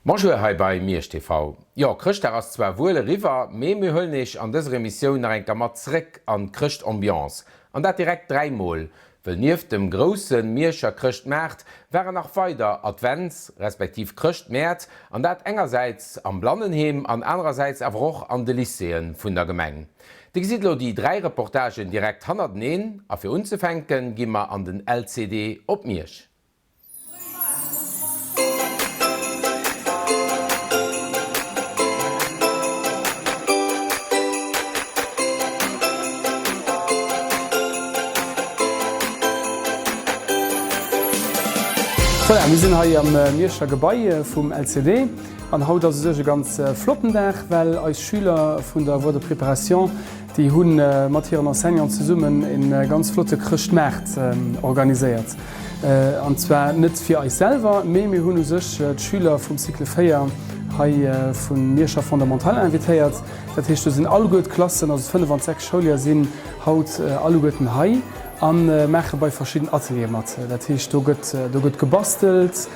Bonjour hei bei Miersch TV. Jo, Chrëschtdag ass zwar wuel eriwwer, mee mir huelen iech an dëser Emissioun nach eng Kéier mat zréck an d'Chrëschtambiance. An dat direkt 3 mol, wëll nieft dem grousse Mierscher Chrëschtmaart waren nach weider Advents respektiv Chrëschtmäert, an dat engersäits am Blannenheem an anerersäits awer och an de Lycéeë vun der Gemeng. Dir gesitt elo déi 3 Reportagen direkt hannerteneen a fir unzefänken gi mer an den LCD op Miersch. Voilà, mir sinn hei am Mierscher Gebai vum LCD an haut ass u sech e ganz flotten Dag, well eis Schüler vun der Voie de préparation, déi hu mat hiren Enseignanten zesummen e ganz flotte Chrëschtmaart organiséiert. An zwar net fir eis selwer, mee mir hunn u sech d'Schüler vum Cycle 4 hei vum Mierscher Fondamental invitéiert. Dat heescht, do sinn alleguer d'Klassen, also 5 an 6 Schouljoer sinn haut alleguerten hei a maache bei verschidden Ateliere mat. Dat heescht, do gëtt, do gëtt gebastelt,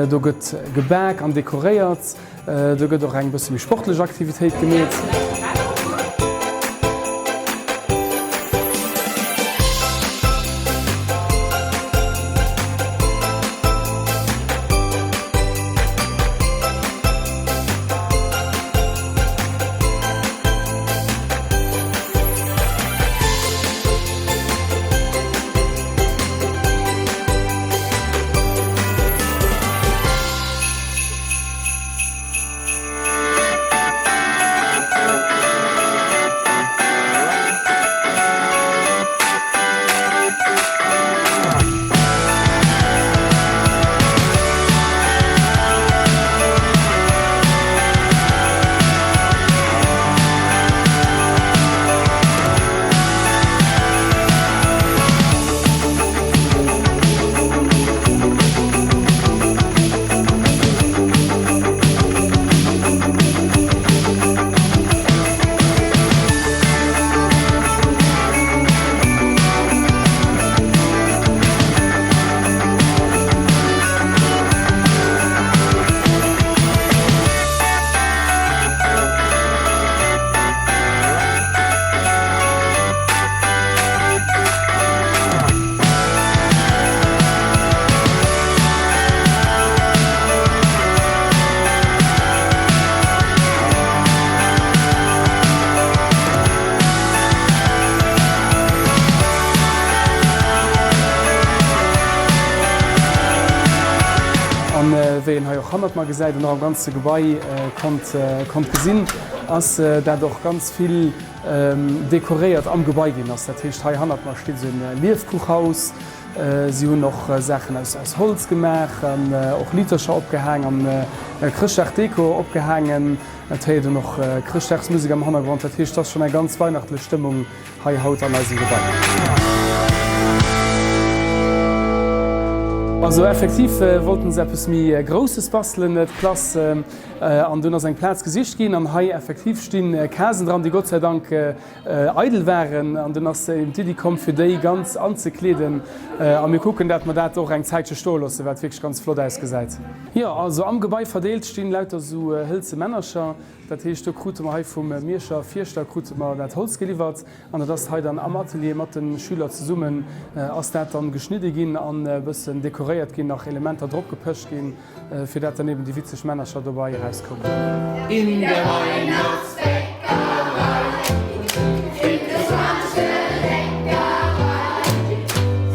do gëtt gebak an dekoréiert. Do gëtt och eng bësse méi sportlech Aktivitéit gemeet. An wéi een hei och hannert mer gesäit an och am ganze Gebai konnt konnt gesinn, ass dat och ganz vill dekoréiert am Gebai ginn ass. Dat heescht, hei hannert mer steet esou en Liefkuchhaus. Si hunn och Saachen aus Holz gemaach an och Liitercher opgehaang an Chrëschtdagdeko opgehaangen. Et héiert een och Chrëschtdagsmusek am Hannergrond. Dat heescht, et ass schonn eng ganz weihnachtlech Stëmmung hei haut an eisem Gebai. Also effektiv wollten se eppes méi Grousses bastelen, d'Klass. An dunn ass eng Plaz gesicht ginn an hei effektiv sti Casen dran, déi Gott sei Dank eidel waren. An dunn ass eben d'Iddi komm, fir déi ganz anzekleeden. A mir kucken, dat mer dat och eng Zäitche stoe loossen, wat wierklech ganz flott ausgesäit. Jo, also am Gebai verdeelt stinn lauter esou hëlze Männercher. Dat heescht, do krute mer hei vum Mierscher Fierschter krute mer dat Holz geliwwert. An dat ass hei dann am Atelier mat de Schüler zesummen ass dat dann geschnidde ginn an e bëssen dekoréiert ginn, nach Elementer drop gepëscht ginn. Fir dat dann eben déi witzeg Männercher dobei erauskoumen. In der Weihnachtsbäckerei gibt es manche Leckerei.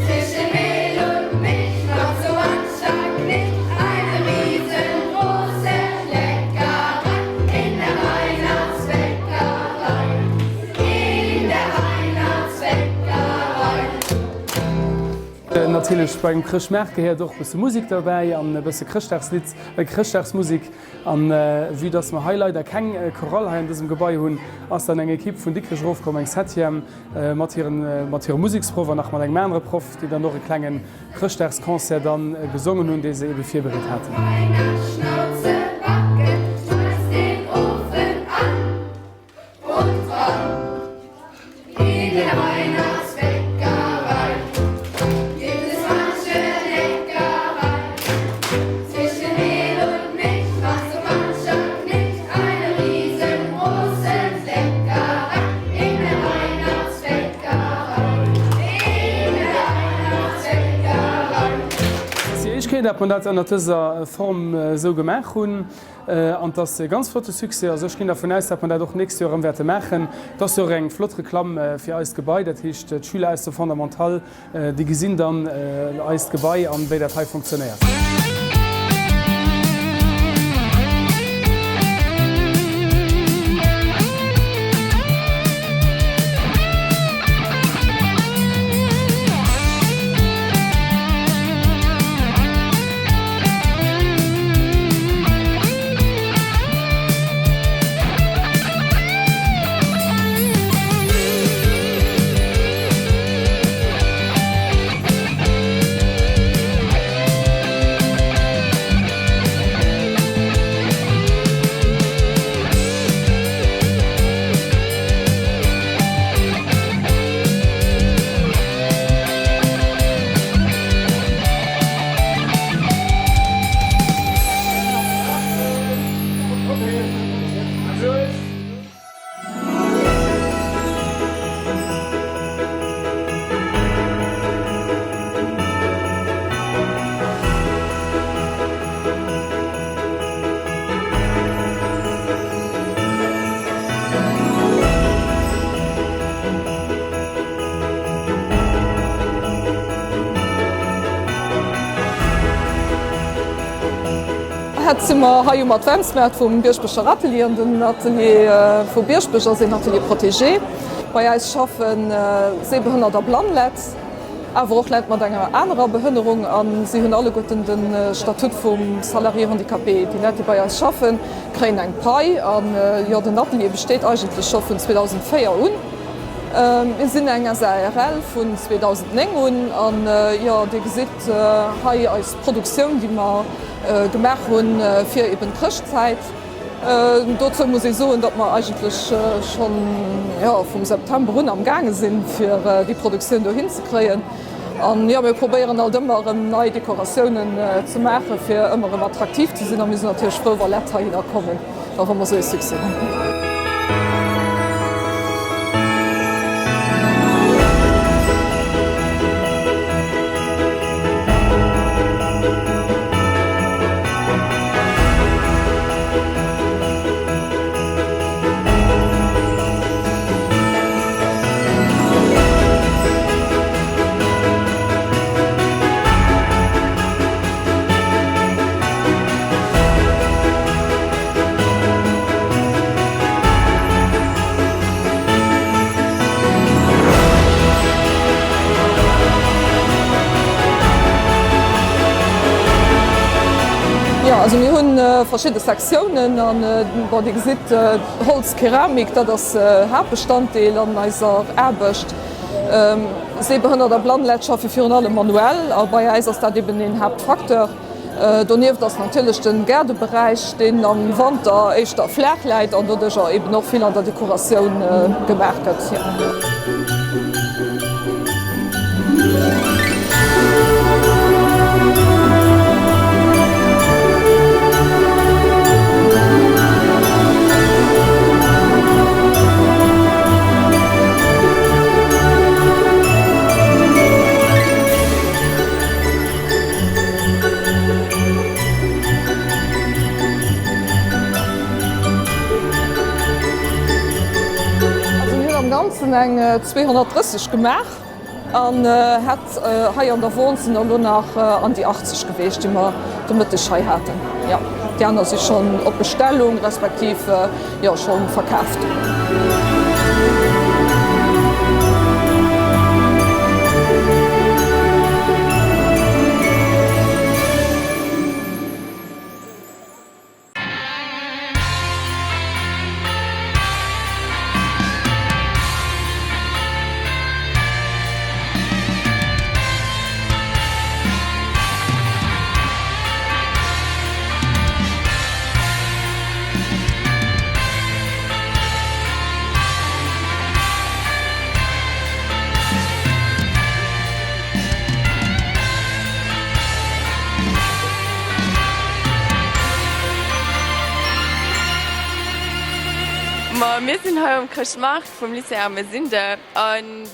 Zwischen Mehl und Milch noch so mancher Knilch, eine riesengroße Kleckerei. In der Weihnachtsbäckerei, in der Weihnachtsbäckerei. Natierlech bei engem Chrëschtmaart gehéiert och e bësse Musek derbäi an e bësse Chrëschtdagslidd, Chrëschtdagsmusek. An vue dass mer hei leider keng Chorale hei an dësem Gebai hunn, ass dann eng Equipe vun Dikrech erofkomm, eng Septième, mat hiren, mat hirem Museksproff an nach mat engem anere Proff, déi dann och e klenge Chrëschtdagsconcert dann gesongen hunn, dee se ebe virbereet haten. Und dran in der Weihnachtsbäckerei gibt es manche Leckerei. Zwischen Mehl und Milch macht so. ok, dat mer dat ënnert dëser Form esou gemaach hunn. An 't ass e ganz flotte Succès. Also ech ginn dervun aus, dat mer dat och d'nächst Joer erëm wäerte maachen. Et ass jo och eng flott Reklamm fir eist Gebai. Dat heescht, d'Schüler aus der Fondamental, déi gesinn dann eist Gebai an wéi dat hei funktionéiert. Het si mer hei um Adventsmaart vum Bieschbecher Atelier an den Atelier vu Bieschbech ass een Atelier protégé. Bei äis schaffe sehbehënnert a blann Lett, awer och Lett mat enger anerer Behënnerung a si hunn alleguerten de Statut vum Salarié handicapé. Déi Lett déi bei eis schaffen, kréien eng Pai an jo den Atelier besteet eigentlech scho vun 2004 un. Mir sinn eng SARL vun 2009 un an jo dir gesitt hei eis Produktioun déi mer gemaach hunn fir eben d'Chrëschtzäit. Dozou muss ee soen, datt mer eigentlech schonn jo vum September un am gaange sinn fir déi Produktioun dohin ze kréien. An jo, mir probéieren alt ëmmer erëm nei Dekoratiounen ze maachen, fir ëmmer erëm attraktiv ze sinn. A mir sinn natierlech frou, wa Lett heihinner kommen a wa mer esou ee Succès hunn. Jo, also mir hunn verschidde Sektiounen an, bon, Dir gesitt, Holz, Keramik, dat ass Haaptbestanddeel an eiser Aarbecht. Sehbehënnert a blann Leit schaffe virun allem manuell a bei äis ass dat eben een Haaptfacteur. Donieft ass natierlech de Gaardeberäich, deen am Wanter éischter flaach läit an doduercher eben och vill an der Dekoratioun gemaach gëtt. Also mir hunn am Ganzen eng 230 gemaach an hätt hei an der Wohn sinn der elo nach an déi 80 geweecht, déi mer de Mëtteg hei haten. Jo, déi aner si schonn op Bestellung respektiv jo scho verkaaft. Ma mir sinn hei um Chrëschtmaart vum Lycée Ermesinde an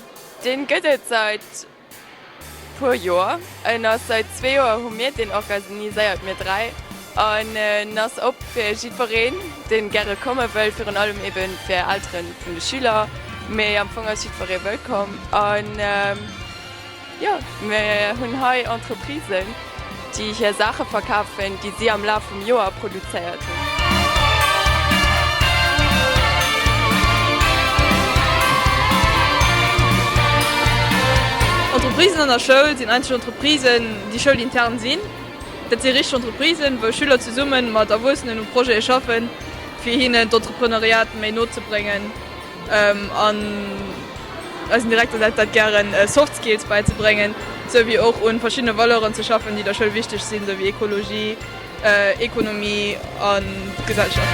deen gëtt et seit. puer Joer. En ass seit zwee Joer hu mir deen organiséiert, mir 3. An en ass op fir jiddwereen, deen gäre komme wëll, virun allem eben fir Elteren vun de Schüler, mee am Fong ass jiddweree wëllkomm. An jo, mir hunn hei Entreprisen, déi hir Saache verkafen, déi si am Laf vum Joer produzéiert hunn. Entreprisen an der Schoul sinn eigentlech Entreprisen, déi schoulintern sinn. Dat si richteg Entreprisen, wou Schüler zesumme mat Erwuessenen u Projete schaffen, fir hinnen d'Entrepreneuriat méi no ze bréngen an, eisen Direkter seet dat gären, Soft Skills bäizebréngen, sou wéi och u verschiddene Valeuren ze schaffen, déi der Schoul wichteg sinn, sou wéi Ekologie, Ekonomie a Gesellschaft.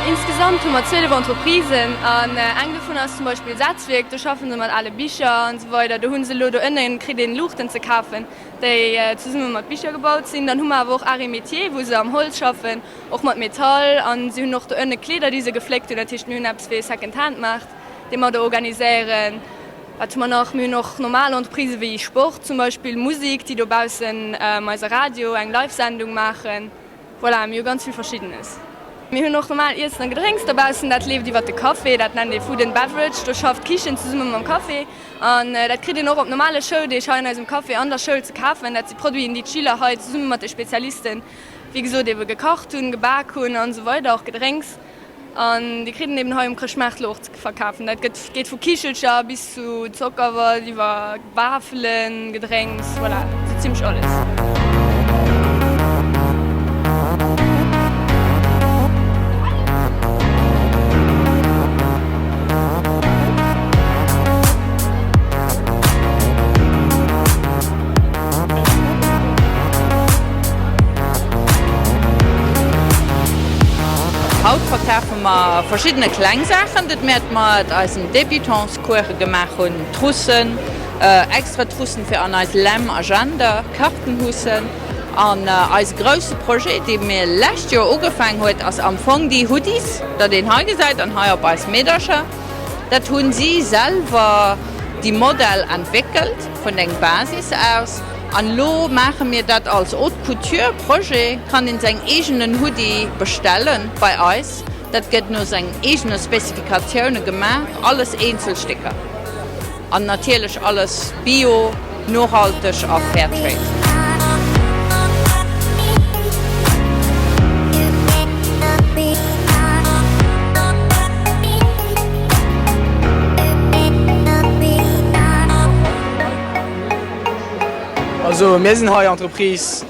Insgesamt hu mer 12 Entreprisen an eng dovun ass zum Beispill Setzwierk. Do schaffen se mat ale Bicher an esou weider. Do hu se elo do ënnen, kritt een Luuchten ze kafen, déi zesumme mat Bicher gebaut sinn. Dann hu mer awer och Arts et Métiers, wou se am Holz schaffen, och mat Metall. An si hunn och do ënne Kleeder, déi se gefléckt hunn. Dat heescht, mir hunn eppes wéi e Second-Hand-Maart, dee mer do organiséieren. Wat hu mer nach? Mir hunn och normal Entreprisë wéi Sport zum Beispill, Musik, déi dobaussen eiser Radio eng Live-Sendung maachen. Voilà, mir hu ganz vill Verschiddenes. Mir hunn och normal Iessen a Gedrénks dobaussen. Dat leeft iwwert de Café, dat nennt ee Food and Beverage. Do schafft d'Kichen zesumme mam Café an dat kritt een och op normale Schouldeeg hei an eisem Café an der Schoul ze kafen. Dat si Produiten, déi d'Schüler hei zesumme mat de Spezialisten, wéi gesot, ebe gekacht hunn, gebak hunn an esou weider, och Gedrénks. An déi kritt een eben hei um Chrëschtmaart elo och ze verkafen. Dat gëtt, geet vu Kichelcher bis zu Zockerwatt, iwwer Wafelen, Gedrénks, voilà, sou zimlech alles. Haut verkafe mer verschiddene kleng Saachen, dat mer mat eisen Débutants-Course gemaach hunn, Troussen, extra Troussen fir an eis Lem Agenda, Kartenhussen. An eise grousse Projet, dee mir lescht Joer ugefaang huet, ass am Fong déi Hoodies, dat een hei gesäit an hei op eis Meedercher. Dat hunn si selwer déi Modell entwéckelt vun eng Basis aus. An elo maache mir dat als Haute Couture Projet, kann een seng eegenen Hoodie bestellen bei eis. Dat gëtt no sengen eegene Spezifikatioune gemaach, alles Eenzelstécker an natierlech alles bio, nohalteg a Fairtrade. Also mir sinn hei Entreprise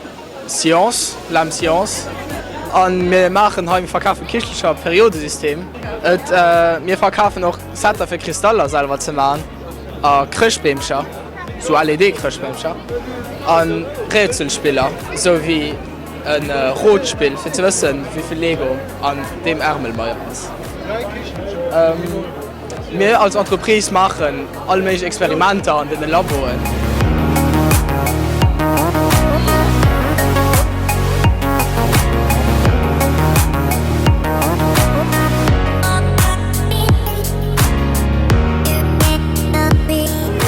Science, Lem Science, a mir maachen hei, mir verkafen Kichelcher, Periodesystem. Et mir verkafen och Setter fir Kristaller selwer ze maachen a Chrëschtbeemcher, sou LED-Chrëschtbeemcher a Rätselspiller, sou wéi e Rotspill fir ze wëssen, wéi vill Lego an deem Ärmel bei ass. Mir als Entreprise maachen all méiglech Experimenter an den Laboen.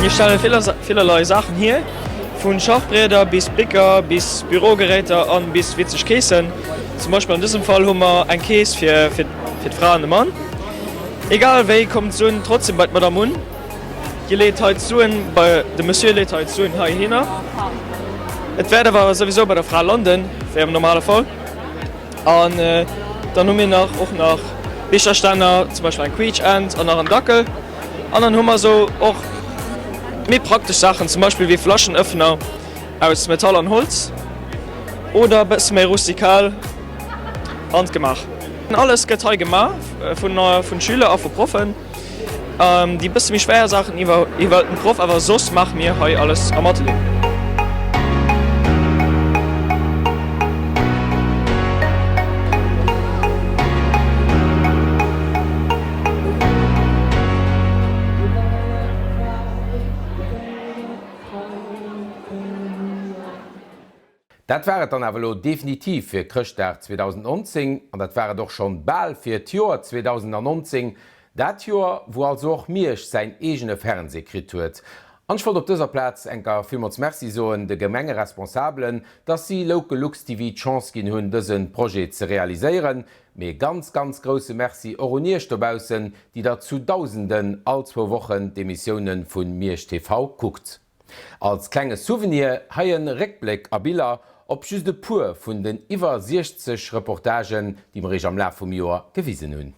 Mir stelle villerlei Saachen hier, vu Schachbrieder bis Bicker bis Bürogeräter an bis witzeg Keesen. Zum Beispill an dësem Fall hu mer eng Kees fir d'Fra an de Mann. Egal wéi kommt d'Suen trotzdem bei d'Madame un. Hie leet hei d'Suen bei, de Monsieur leet hei d'Suen heihinner. Et wäert awer souwisou bei der Fra landen, wéi am normale Fall. An dann hu mir nach och nach Bicherstänner, zum Beispill eng Quiitschent an nach en Dackel. An dann hu mer esou och méi praktesch Saachen, zum Beispill wéi Flaschenöffner aus Metall an Holz oder e bësse méi rustikal handgemaach. Alles gëtt hei gemaach vun Schüler a vu Proffen. Déi bësse méi schwéier Saachen iwwerhëlt den Proff, awer soss maache mir hei alles am Atelier. Dat war et dann awer elo definitiv fir Chrëschtdag 2019 an dat war et och schonn bal fir d'Joer 2019. Dat Joer, wou also och Miersch säin eegene Fernseh kritt huet. An ech wollt op dëser Plaz enker villmools Merci soen de Gemengeresponsabelen, dass si Local Lux TV d'Chance ginn hunn, dëse Projet ze realiséieren. Mee e ganz, ganz grousse Merci och un Iech dobaussen, déi der zu Dausenden all zwou Wochen d'Emissioune vu Miersch TV kuckt. Als klenge Souvenir hei en Réckbléck a Biller op just e puer vun den iwwer 60 Reportagen, déi mer Iech am Laf vum Joer gewisen hunn.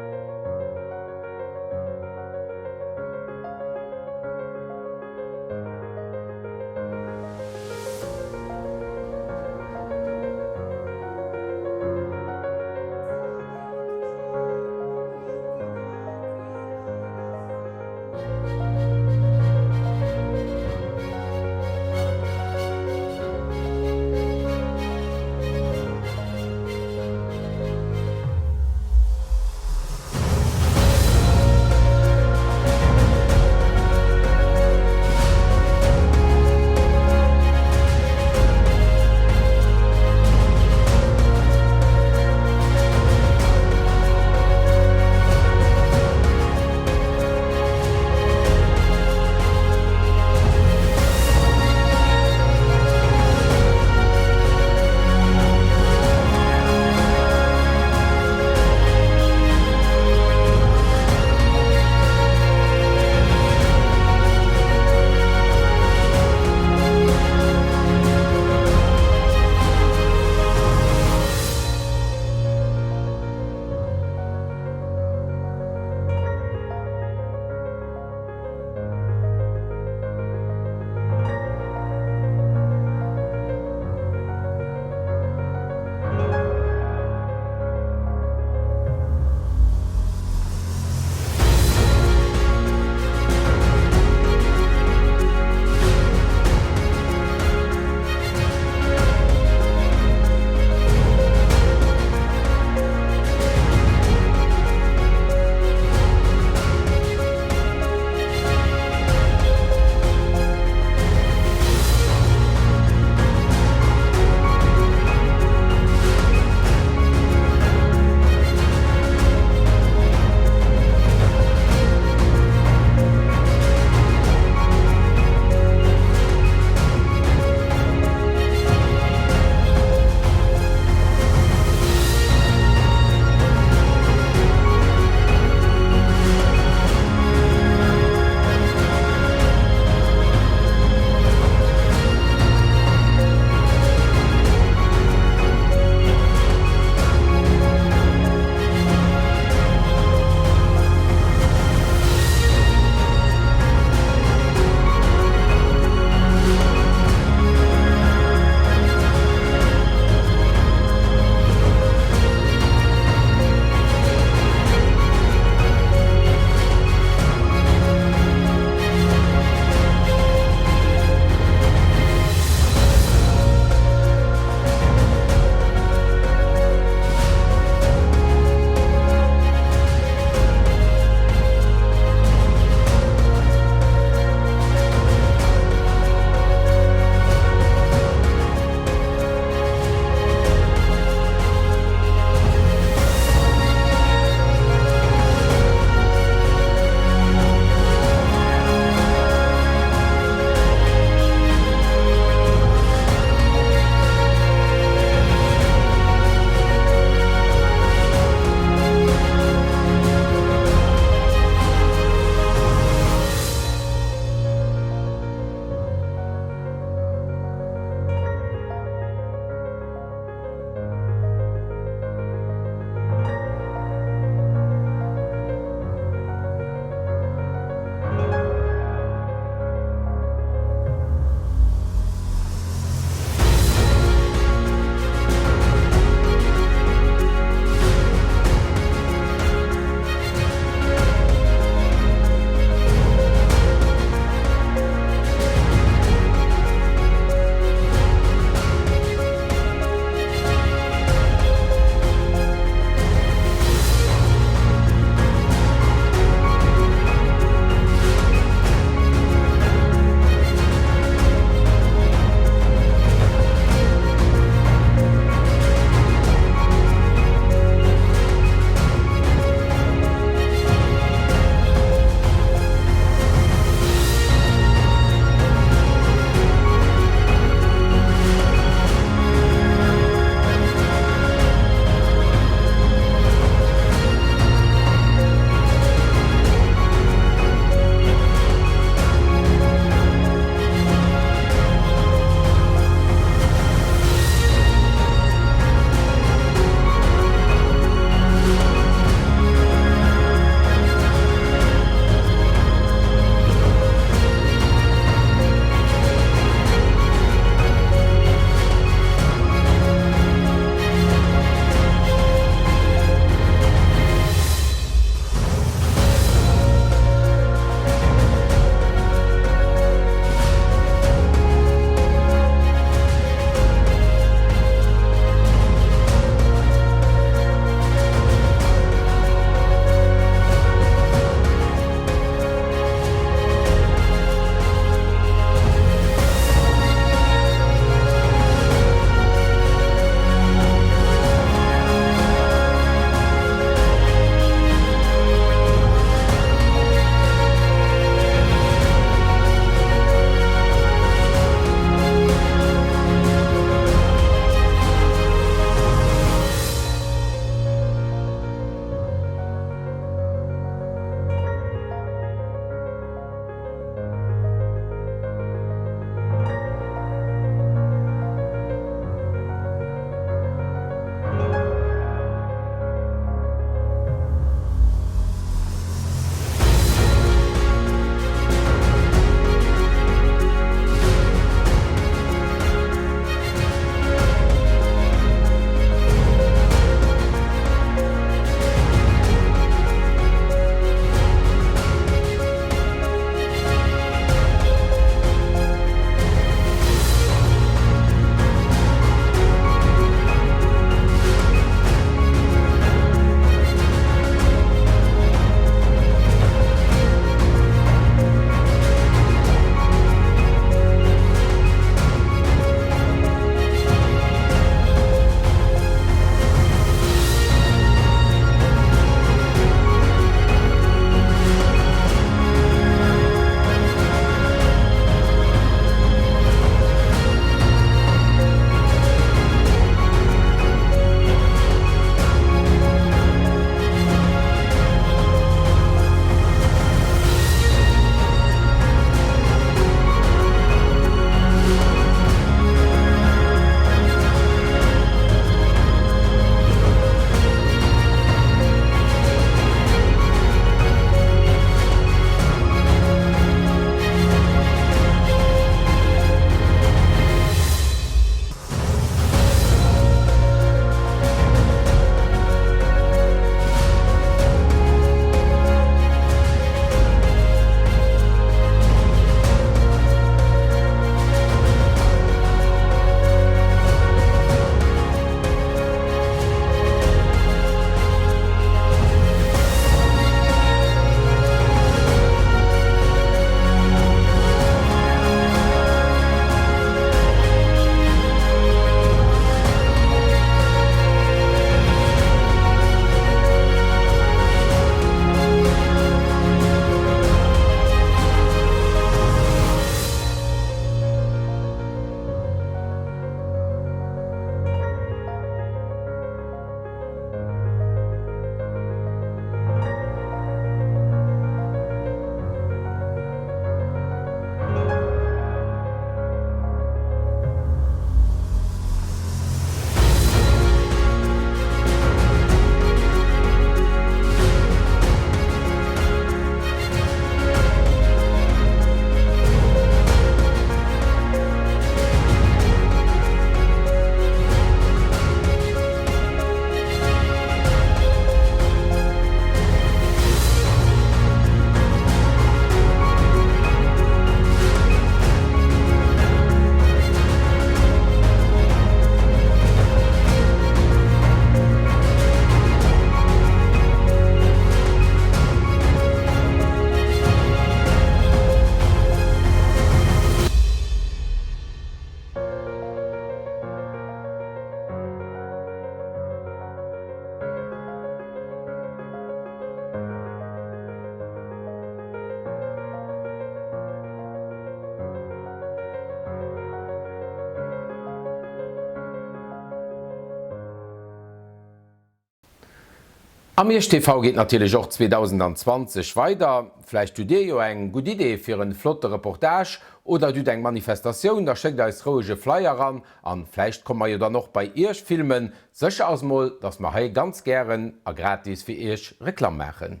A Miersch TV geet natierlech och 2020 weider. Vläicht hutt Dir jo eng gutt Idee fir en flotte Reportage oder et hutt eng Manifestatioun, da schéckt eis roueg e Flyer an an vläicht komme mer jo dann och bei Iech filmen. Sécher ass mol, dass mer hei ganz gären a gratis fir Iech Reklamm maachen.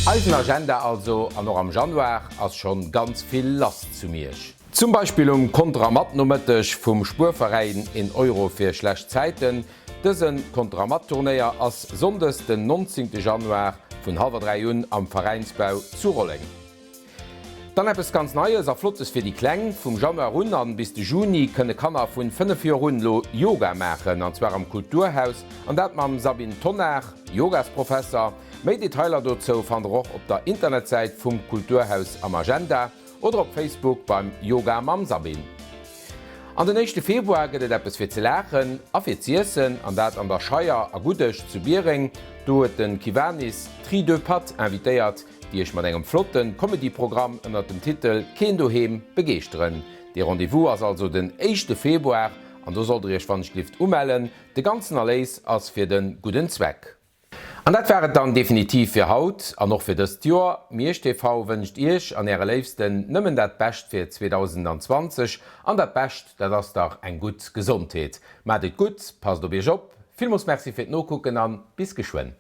Eisen Agenda also, an och am Januar ass schonn ganz vill lass zu Miersch. Zum Beispill um Konteramatt-Nomëtteg vum Spuerveräin Een Euro fir schlecht Zäiten. Dësen Konteramatt-Turnéier ass Sonndes den 19 Januar vun hallwer 3 un am Veräinsbau zu Rolleng. Dann eppes ganz Neies a Flottes fir déi Kleng, Vum Januar un an bis de Juni kënne Kanner vun 5 Joer un lo Yoga maachen, an zwar am Kulturhaus, an dat mam Sabine Tonnar, Yogasprofesser. Méi Detailer dozou fannt der och op der Internetsäit vum Kulturhaus am Agenda oder op Facebook beim Yoga mam Sabine. An den éischte Februar gëtt et eppes fir ze laachen a fir z'iessen, an dat an der Scheier a Guddesch zu Biereng. Do huet de Kiwanis Tri Deux Pattes invitéiert, déi iech mat engem flotte Comedy-Programm ënnert dem Titel Keen Doheem begeeschteren. Dee Rendez-vous ass also den éischte Februar an do sollt der iech wannechglift umellen. De ganzen Erléis ass fir de gudden Zweck. An dat war et dann definitiv fir haut an och fir dëst Joer. Miersch TV wënscht iech an äre Léifsten nëmmen dat Bescht fir 2020 an dat Bescht, dat ass dach eng gutt Gesondheet. Maacht et gutt, passt op iech op, villmols Merci fir d'Nokucken an bis geschwënn.